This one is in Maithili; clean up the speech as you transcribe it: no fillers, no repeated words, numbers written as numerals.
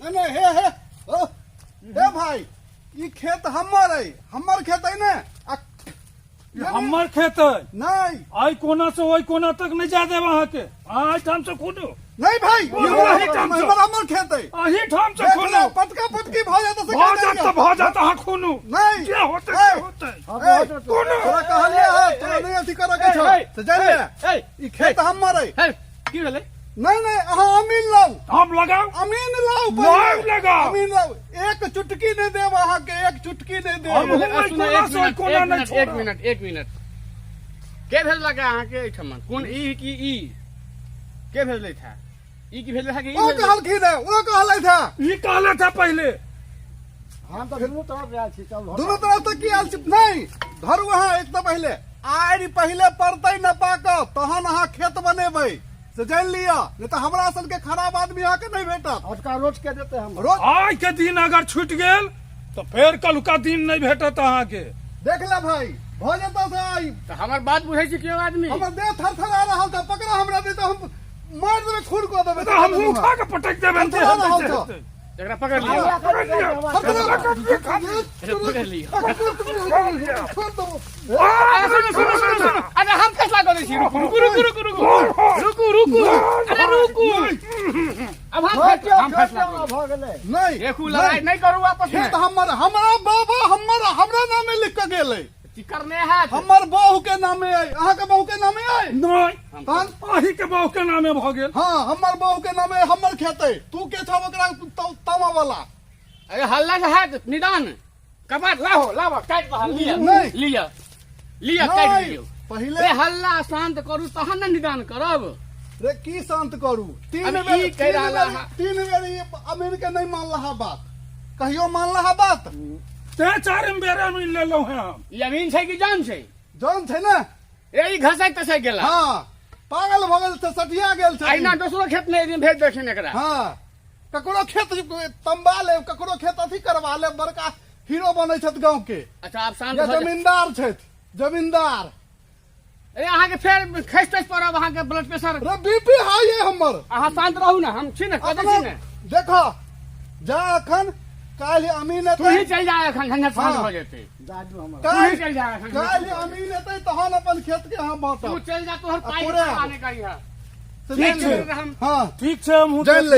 नहीं नहीं हे हे ओ, हे भाई ई खेत हमर है हमर खेत है ने आ ई हमर खेत है नहीं आइ कोना से ओहि कोना तक नहीं जा देब अहाँके अहाँ एहिठाम से खुनू नहीं भाई ओ, एही ठाम से। हमर हमर खेत है अही ठाम से देख खुनू ले, पटका पटकी भऽ जात से भऽ जात तऽ भऽ जात अहाँ खुनू नहीं जे होतै से ए, होतै ए, खुनू तोरा कहलिए है तोरा नहीं अथी करऽ के छौ से जानि ले ए, ई खेत हमर है हे, की भेलै नहीं नहीं अहाँ अमीन लाउ हम लगाउ अमीन लाउ लाउ पहिले। लगाउ। अमीन लाउ एक चुटकी नहीं देब अहाँके एक चुटकी नहीं देब हम- सुनू, कोना एक से मिनट, कोना एक नहि मिनट, एक छोड़ब। मिनट एक मिनट के भेजलक अहाँके एहिठाम कोन ई की ई के भेजलै था ई की भेजलै था कि ई ओ भेजलै? कहलखिन है ओ कहलथि है ई कहले थे पहिले हम तऽ दुनू तरफ आयल छी चल दुनू तरफ से की आयल छी नहीं धरू अहाँ एक तऽ पहिले आड़ि पहिले पड़तै नपा कऽ तहन अहाँ खेत बनेबै से जानि लिअ नहीं तऽ हमरा सन के खराब आदमी अहाँके नहीं भेटत अटका रोज के देते हम रोज आइ के दिन अगर छूटि गेल तऽ फेर कलुका दिन नहि भेटत अहाँके देख ले भाई भऽ जेतौ से आइ तऽ हमर बात बुझै छी केओ आदमी हमर देह थरथरा रहल छै पकड़ा हमरा नहीं तऽ हम मारि देबै खून कऽ देबै तऽ हमहूँ उठा कऽ पटकि देबै थरथरा रहल छौ एकरा पकड़ लिअ पकड़ लिअ। थरथरा पकड़ लिअ छोड़ दो अरे सुनू सुनू सुनू सुनू अरे हम फैसला करै छी रुकू रुकू रुकू रुकू रुकू रुकू रुकू अरे रुकू अब हम फैसला हम फैसला करू। भऽ गेलै नहीं देखू लड़ाई नहीं करू आपस में खेत हमर हमरा बाबा हमर हमरा नामे लिख के गेलै चिकर नहि हैत हमर बहू के नामे अइ अहाँके बहू के नामे अइ नहि तहन अही के बहू के नामे भऽ गेल हाँ हमर बहू के नामे हमर खेत अइ तू के छौ ओकरा तामा वाला अरे हल्ला से हैत निदान कपाट लाहो लाबो काटि दहल लिअ नहि। लिअ लिअ काटि नहि दियौ पहिले रे हल्ला शांत करू तहन ने निदान करब रे की शांत करू तीन अब बेर ई कहि तीन रहल बेर अहाँ। तीन बेर ई अमीर के नहीं मानलहा बात कहियो मानलहा बात तें चारिम बेर अमीन लेलहुँ हेँ हम ई अमीन छै कि जान छै जौन छै ने रे ई घसक तसक गेला हाँ पागल भऽ गेल छै सटिया गेल छै अहिना दोसरो खेत मे एक दिन भेज देलखिन एकरा हाँ ककरो खेत तंबा लेब ककरो खेत अथी करवा लेब बड़का हीरो बनै छथि गाँव के अच्छा आब शांत या भऽ जाउ। जमींदार छथि जमींदार अरे अहाँके फेर खसि तसि पड़ब अहाँके ब्लड प्रेशर रे बीपी हाई है हमर अहाँ शांत रहू ने हम छी ने कऽ दै छी ने देखो जा अखन काल्हि अमीन तू ही एतै चलि जा एखन झंझट शांत हाँ। भऽ जेतै जादू हमर तू ही काल्हि चलि जा एखन काल्हि अमीन एतै तहन अपन खेत के हम तू बाँटब चलि जा तोहर आ पाइ तोरे के परवाह नहि करिहऽ से ठीक जानि छै। ले। हाँ ठीक छै हमहूँ जानि ले।